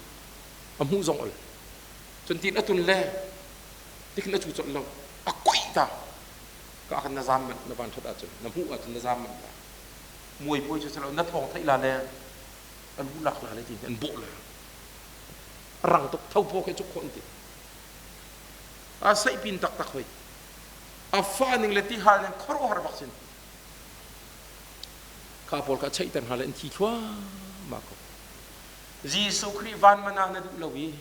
a hmuh zong ol. Cun tin a tun le tikhin a cu colh lo a kuih ta ka kan na zam manh na van that ahcun na hmuh ahcun na zam manh la. Muipuai cu silo na thawng theih la le a lu lak la le ti an bawh la. A rang tuk tho phaw khi cuk khawh an ti. A saihpin taktak hoi. A fa ning le ti hal ning khuaruahhar bak sin. Kha pawl kha cheihter hna le an thi thluahmah ko. Jesuh Khrih van man ah na duh lo i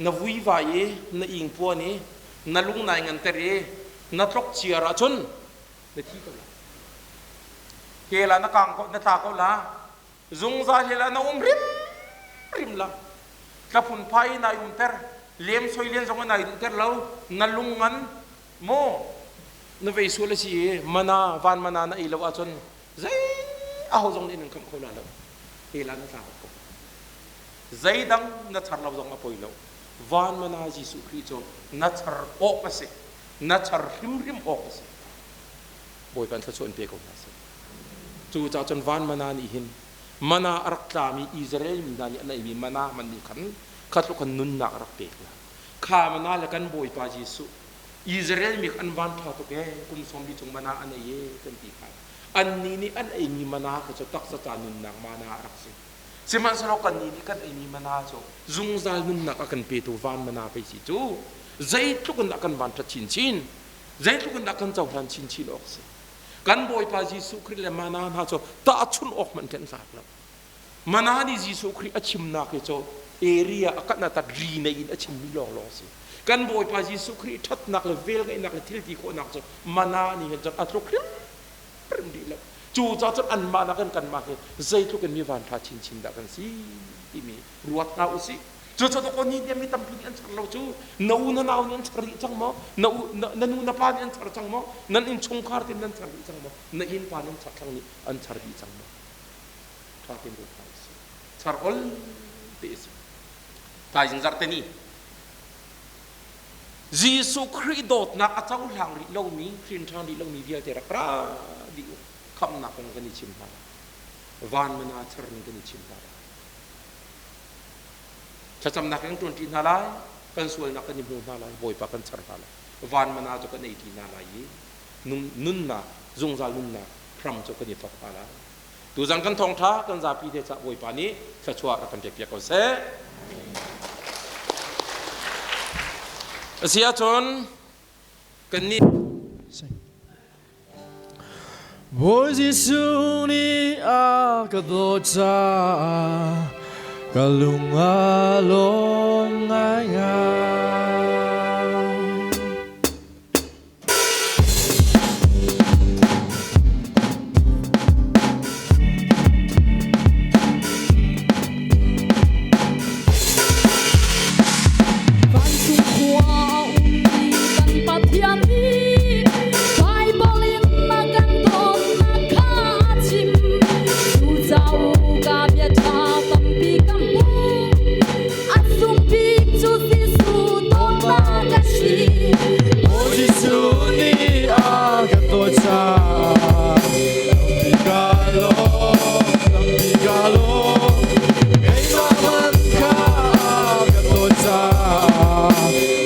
na vuivai i na ingpuan i na lung nai nganter i na tlok ciar ahcun na thi ko lai. Hell ah na kang ko na tla ko la. Zungzal hell ah na um rimrim la. Tlaphun phai in nai umter, lem soi len zong in nai duhter lo, na lung ngan maw na vei sual a si i mana van mana na ei lo ahcun zei aho zong nih nan khamh kho la lo hell ah na tla ko zeidang na char lo zong a poi lo van mana Jesuh Khrih cu na char awk a si na char hrimhrim awk a si Bawipa thluachuah in pe ko hna seh cu caah cun van mana nih hin mana a rak tlami Israel mi hna nih an eimi mana man nih khan kha tluk khan nunnak a rak pek hna Kha mana le kan Bawipa Jesuh Israel mi an van ṭha tuk ee kum sawmli chung mana an ei ee kan ti kha annih nih an eimi mana kha cu taksa ca nunnak mana a rak si sihmanhsehlaw kannih nih kan eimi mana cu zungzal nunnak a kan petu van mana pei si cu zeitluk in dah kan van ṭhat chinchin zeitluk in dah kan cohlan chinchin awk si kan Bawipa Jesuh Khrih le mana hna cu tahchunh awk hmanh kan tlak lo Mana nih Jesuh Khrih a chimnak hi cu area a kan atat ri nei in a chimmi lawnglawng si. Kan Bawipa Jesuh Khrih ṭhatnak le velngeihnak le thilti khawhnak cu mana nih hin cun a tluk hrimhrim rih lo. Cu ca cun anmah nakin kanmah hi zeitluk in mi vanṭha chinchin dah kan si timi ruat hna usih. Cucu ko ni tiang mi tampi nih an char lo cu. Na u na nau nih an char rih cang maw? Na u na nu na pa nih an char cang maw? Nan innchungkhar tein nan char dih cang maw? Na innpa nan char thlang nih an char dih cang maw? Ṭha tein ruat hna usih. Char ol te a si. Thaizing zarhte ni Jesuh Khrih dawtnak a cohlang rih lomi, hrin ṭhan rih lomi vialte rak ra dih u. Khamhnak kong kan i chim hna lai. Van mana char ning kan i chim hna lai. Thlacamnak in ṭuanṭi hna lai, kan sualnak kan i hmu hna lai, Bawipa kan char hna lai. Van mana cu kan ei ṭi hna lai i nunnak, zungzal nunnak hram cu kan i thawk hna lai. Tuzan kan thawngṭha kan zapi te cah Bawipa nih thluachuah rak kan pekpiak ko seh. A si ahcun kannih Bawi Jesuh nih a ka dawt caah ka lung a lawm ngaingai. Vancung khua a ummi kan Pathian nih Baibal in a kan dawtnak kha a chim. Cucauk ah bia ṭha tampi ka hmuh. A sung bik cu Jesuh dawtnak a si. Bawi Jesuh nih a kan dawt caah tampi kaa lawm, tampi kaa lawm. Keimah man kha a kan dawt caah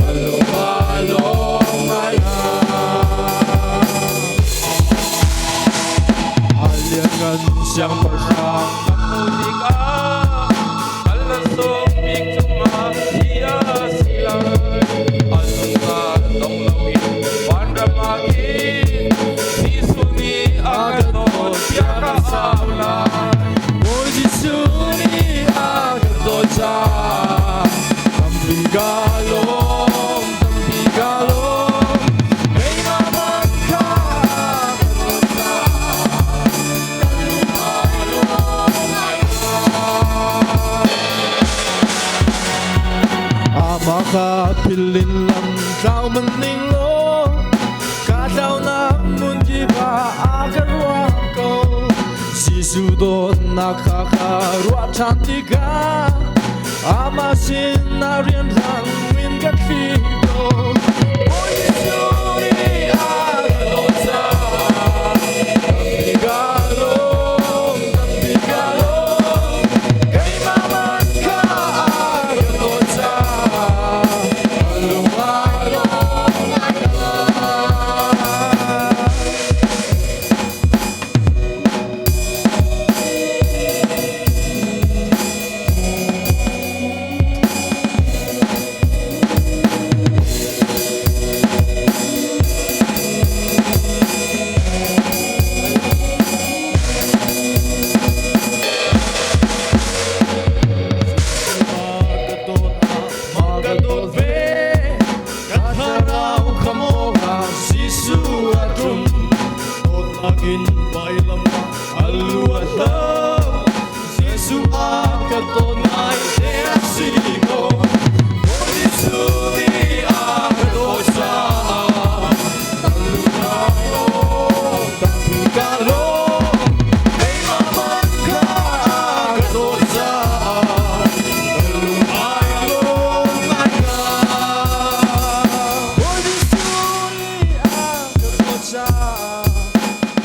a lung aa lawm ngaingai. A lianngan siangpahrang Kan hmuh tikah al sung bik cungah hi a si lai. A zungzal dong loin vanram ah khin Jesuh nih a a kan kan dawt dawt tiah tiah ka ka au sau lai. Bawi Jesuh nih a kan dawt caah tampi kaa lawm, tampi kaa lawm. Keimah man kha a kan dawt caah ka lung aa lawm ngaingai. Amah kha philin lam tlau man ning law ka tlaunak hmun kip ah a ka ruah ko. Jesuh dawtnak kha ka ruah ṭhan tikah amah sin ah rianrang in ka thli ko. Bawi Jesuh nih a ka dawt caah tampi kaa lawm, tampi kaa lawm. Keimah man kha a ka dawt caah ka lung aa lawm ngaingai. Ka dawt ve ka thlarau khamawk ah Jesuh a ṭum dawtnak in vailam ah a lu a hlo Jesuh a ka dawt ngai te a si ko Bawi Jesuh nih a ka dawt caah ka lung aa lawm tampi kaa lawm keimah man kha a ka dawt caah ka lung ai lawm ngaingai Bawi Jesuh nih a ka dawt caah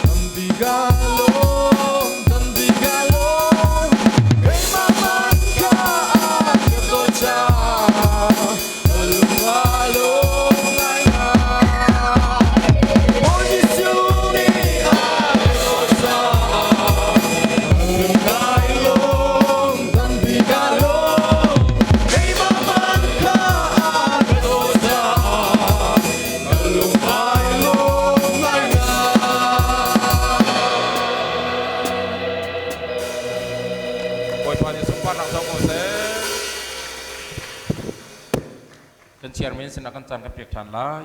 tampi kaa lawm tampi kaa lawm keimah man kha a ka dawt caah ka lung aa lawm ngaingai Bawi Jesuh nih a ka dawt caah ka lung ai lawm tampi kaa lawm keimah man kha a ka dawt caah ka lung ai lawm ngaingai. Bawipa nih sunparnak co ko seh. Kan chairman sinah kan caan kan pek ṭhan lai.